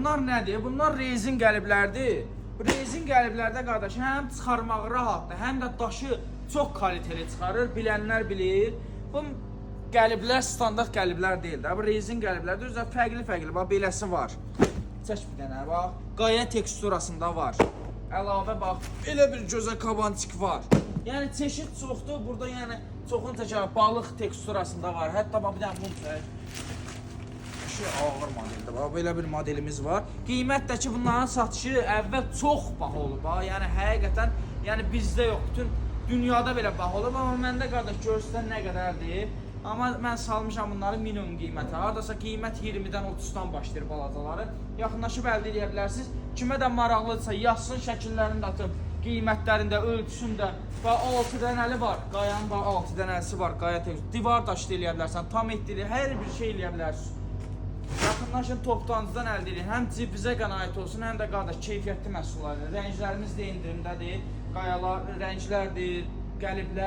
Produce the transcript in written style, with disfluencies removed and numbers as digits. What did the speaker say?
Bunlar nədir? Bunlar rezin qəliblərdir. Bu rezin qəliblərdə qardaş həm çıxarmağı rahatdır, həm də daşı çox kaliteli çıxarır. Bilənlər bilir. Bu qəliblər standart qəliblər deyil də. Bu rezin qəliblərdir. Özü də fərqli-fərqli. Bax beləsi var. Çək bir dənə bax. Qaya teksturasında var. Əlavə bax, belə bir gözəl kabançik var. Yəni çeşid çoxdur. Burada yəni çoxun təkrar balıq teksturasında var. Hətta bax bir dənə bunu çək. Şey ağır modeldir. Bax belə bir modelimiz var. Qiymət də ki bunların satışı əvvəl çox baha olub. Ha. Yəni həqiqətən, yəni bizdə yox, bütün dünyada belə baha olub, amma məndə qardaş görürsən nə qədərdir. Amma mən salmışam bunları minimum qiymətə. Hardasa qiymət 20-dən 30-dan başlayır balacaları. Yaxınlaşıb əldə edə bilərsiniz. Kimə də maraqlıdırsa yazsın, şəkillərini də atım, qiymətlərini də, ölçüsünü də. Bax 6 dənəli var. Qayanın bax 6 dənəsi var. Qaya tək. Divar daşı da eləyə bilərsən, tam et də eləyə, hər bir şey eləyə bilərsən. Yaxınlaşın toptancıdan əldə edin. Həm cibinizə qənaət olsun, həm də qardaş keyfiyyətli məhsullardır. Rənglərimiz də endirimdədir. Qayalar, rənglərdir, qəliblər.